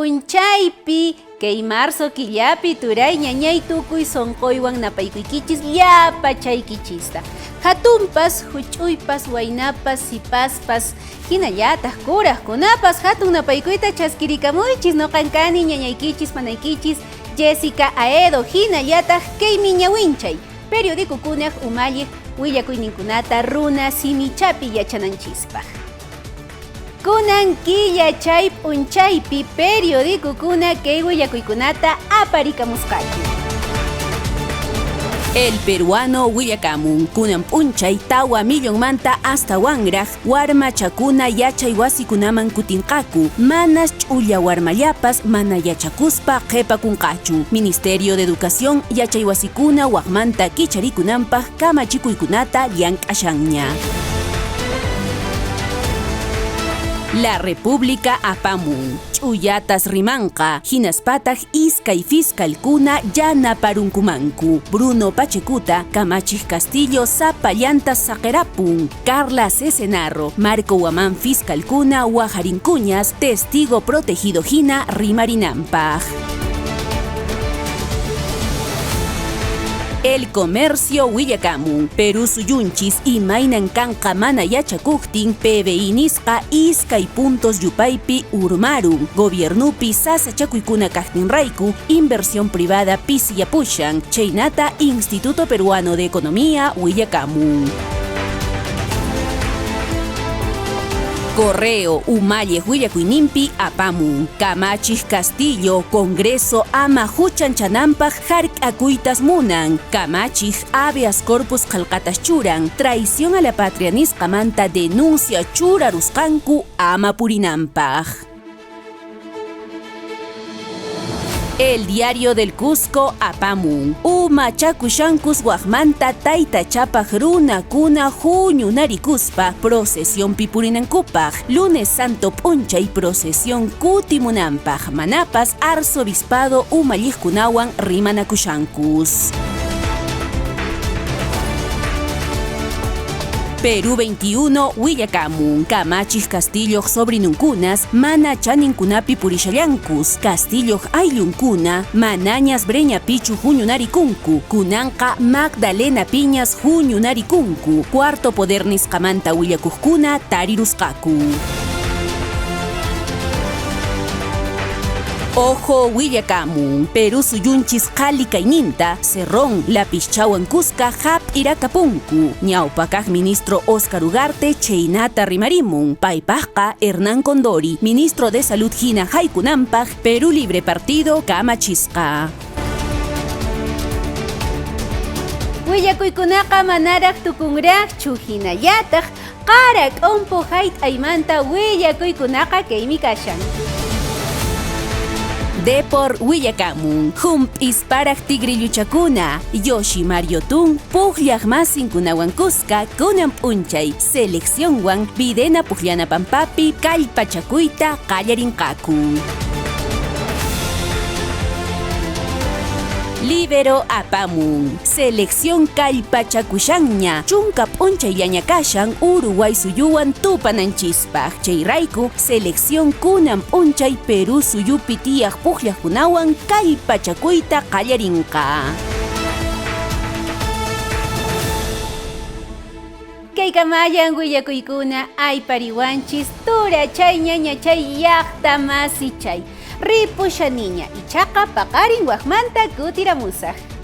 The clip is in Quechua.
p'unchaypi kay marzo killapi turay ñañay tukuy sonqoywan napaykuykichis llapachaykichista. Hatunpas, huch'uypas, waynapas, sipaspas, hinallataq kuraqkunapas hatun napaykuyta chaskirikamuychis. Noqan kani ñañaykichis, panaykichis Jessica Aedo, hinallataq kaymi ñawinchay periodicokunaq umalliq willakuyninkunata runa simichapi yachananchispaq. Kunan killa chay p'unchaypi periodicokuna kay willakuykunata aparikamusqaku. El Peruano willakamun kunan p'unchay tawa millonmanta astawanraq warmachakuna yachay wasikunaman kutinqaku, manas ch'ulla warmallapas mana yachakuspa qhipakunqachu. Ministerio de Educación yachay wasikuna waqmanta kicharikunanpaq kamachikuykunata llank'ashanña. La República apamun ch'ullatas rimanqa hinaspataq iskay fiscalkuna yanaparunkumanku. Bruno Pachecuta kamachiq Castillo sapallanta saqirapun. Carla Cesenarro, Marco Huamán fiscalkuna wajarinkuñas testigo protegido hina rimarinanpaq. El Comercio willakamun, Perú suyunchis imaynan kanqa mana yachakuqtin PBI nisqa iskay puntos yupaypi urmarun. Gobiernupi sasachakuykuna kaqtinrayku inversión privada pisiyapushan. Chaynata Instituto Peruano de Economía willakamun. Correo umalliq willakuyninpi apamun. Kamachiq Castillo Congreso ama huchanchananpaq hark'akuytas munan. Kamachiq habeas corpus qillqatas churan. Traición a la patria nisqamanta denuncia churarusqanku ama purinanpaq. El Diario del Cusco apamun. Umachakushankus waqmanta taytachapaq runakuna huñunarikuspa procesión purinankupaq. Lunes Santo p'unchay procesión kutimunanpaq manapas arzobispado umalliqkunawan rimanakushankus. Perú 21 willakamun. Kamachiq Castilloq sobrinunkunas mana chaninkunapi purishallankus. Castilloq ayllunkuna manañas Breñapichu huñunarikunku. Kunanqa Magdalena Piñas huñunarikunku. Cuarto poder nisqamanta willakuqkuna tarirusqaku. Ojo willakamun. Perú suyunchis qhali kayninta Cerrón lapischawan kuska hap'irakapunku. Ñawpakaq ministro Oscar Ugarte chaynata rimarimun. Paypaqqa Hernán Condori, ministro de Salud hina haykunanpaq Perú Libre Partido kamachisqa. Willakuykunaqa manaraq tukunraqchu hinallataq qara k'umpu hayt'aymanta willakuykunaqa kaymi kashan. Depor willakamun, hump'isparaq tigrilluchakuna, Yoshimar Yotún pukllaq masinkunawan kuska kunan p'unchay seleccionwan Videna pukllana pampapi kallpachakuyta qallarinqaku. Libero apamun. Selección kallpachakushanña. Chunka p'unchayllaña kashan Uruguay suyuwan tupananchispaq. Chayrayku selección kunan p'unchay Perú suyupi tiyaq pukllaqkunawan kallpachakuyta qallarinqa. Kaykamayan willakuykuna aypariwanchis turachay ñañachay llaqta masichay. Ripushaniña ichaqa paqarin waqmanta kutiramusaq.